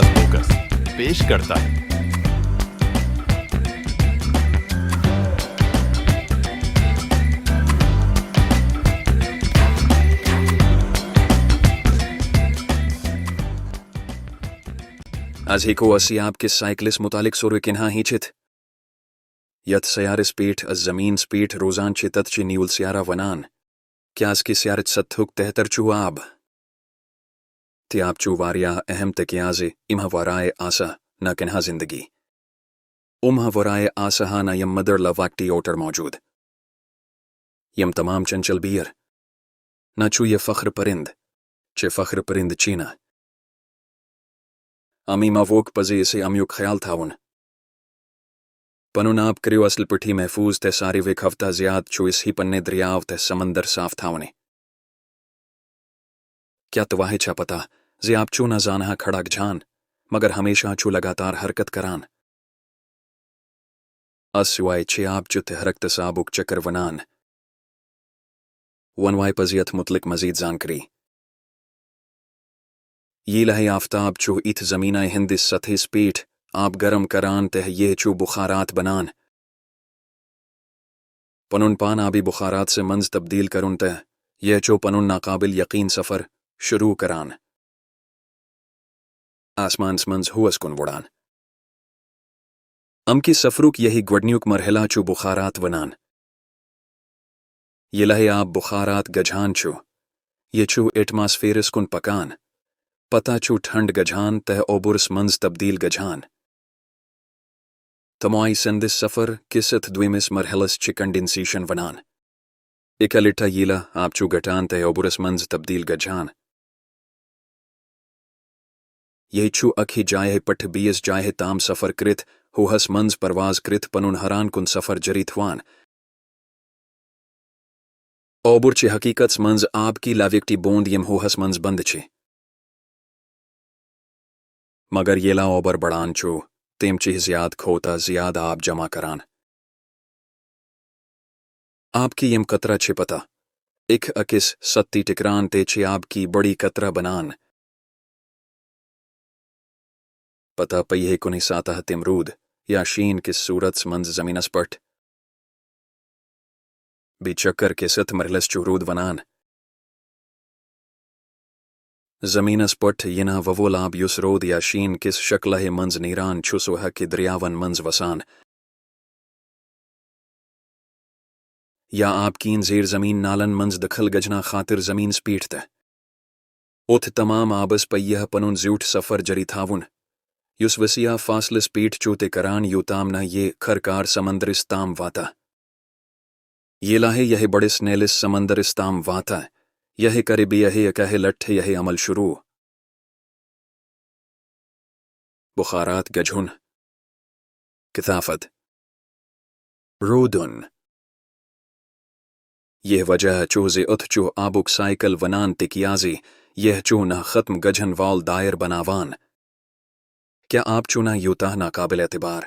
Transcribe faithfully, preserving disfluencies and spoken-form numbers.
Focus پیش کرتا ہے۔ از ہیکو اسی آپ کس سائیکلس متعلق سورو کنہا ہیچھت۔ یتھ سیارس پیٹھ از زمین پیٹھ روزان چھ تتھ چھ نیول سیارہ ونان، کیازکہ سیارچ سطحک تہتر چھ آب۔ تہ آب چھ واریاہ اہم تکیازِ امہ ورائے آسہ نہ کنہا زندگی۔ امہ ورائے آسہ ہا نہ یم مدر لواکٹی اوٹر موجود۔ یم تمام چنچل بیر۔ نہ چھ یہ فخر پرند۔ چھ فخر پرند چینہ۔ امی موقع پزِ اسہِ امیُک خیال تھاوُن۔ پنُن آپ کٔرِو اصل پٲٹھۍ محفوظ تہٕ ساروِی کھۄتہٕ زیادٕ چھُ اسہِ پننہِ دٔریاو تہٕ سمندر صاف تھاوٕنۍ۔ کیا تۄہہِ چھا پتہ زِ آپ چھُ نہ زانہہ کھڑا گژھان، مگر ہمیشہ چھُ لگاتار حرکت کران؟ اس سوائے چھِ آپ چہِ تحرک تہٕ صابُک چکر ونان۔ ونوائے پزیت متعلق مزید زانکاری۔ ییلہے آفتاب چھُ اتھ زمینہ ہندس سطحس پیٹھ آپ گرم کران تہٕ یہ چھُ بخارات بنان۔ پنُن پان آبی بخارات سے منز تبدیل کرُن تہٕ یہ چھُ پنُن ناقابل یقین سفر شروع کران۔ آسمانس منز ہوس کُن وُڑان۔ امکہِ سفرُک یہی گۄڈنیُک مرحلہ چھُ بخارات ونان۔ ییلہے آپ بخارات گجھان چھُ، یہ چھُ ایٹماسفیرس کُن پکان، پتہ چھُ ٹھنڈ گجھان تہٕ اوبرس منز تبدیل گجھان۔ تموئی سندس سفر کس اتھ دویمس مرحلس چھ کنڈنسیشن ونان۔ اکہ لٹہ ییلہ آپ چھُ گٹان تہٕ اوبرس منز تبدیل گجھان۔ یہ چھُ اکہِ جایہ پٹھ بیس جایہ تام سفر کرتھ، ہوہس منز پرواز کرتھ پنُن حران کُن سفر جاری تھوان۔ اوبر چھ حقیقتس منز آپ کی لویکٹی بوند یم ہوہس منز بند چھ۔ مگر ییلہ اوبر بڑان چھُ، تم چھ زیادٕ کھوتہ زیادٕ آپ جمع کران۔ آپ کی یم قطرہ چھ پتہ اکھ اکس ستی ٹکران تہ چھ آپ کی بڑی قطرہ بنان۔ پتہ پیہے کُنہِ ساتہ تم رود یا شین کس صورتس منز زمینس پٹھ۔ بی چکر کس اتھ مرحلس چھُ رود ونان۔ زمینس پٹھ ینہ وول آب یُس رود یا شین کس شکلہ منز نیران چھُ سہ ہیکہ دریاون منز وسان۔ یا آپ کین زیر زمین نالن منز دخل گجھنہ خاطر زمینس پیٹھ تہ۔ اتھ تمام آبس پیہہ پنُن زیوٹھ سفر جاری تھاوُن، یُس وسیع فاصلس پیٹھ چھُ تہ کران یوتام نہ یہ خرکار سمندرس تام واتہ۔ ییلہے یہ بڑس نیلس سمندرس تام واتہ، یہ کرِ بیہے اکہ لٹھ یہ عمل شروع۔ بخارات گجھن، کثافت، رودن۔ یہ وجہ چھُ زِ اتھ چھُ آبُک سائیکل ونان تکیازِ یہ چھُ نہ ختم گجھن وول دائر بناوان۔ کیا آپ چھُ نہ یوتاہ ناقابل اعتبار؟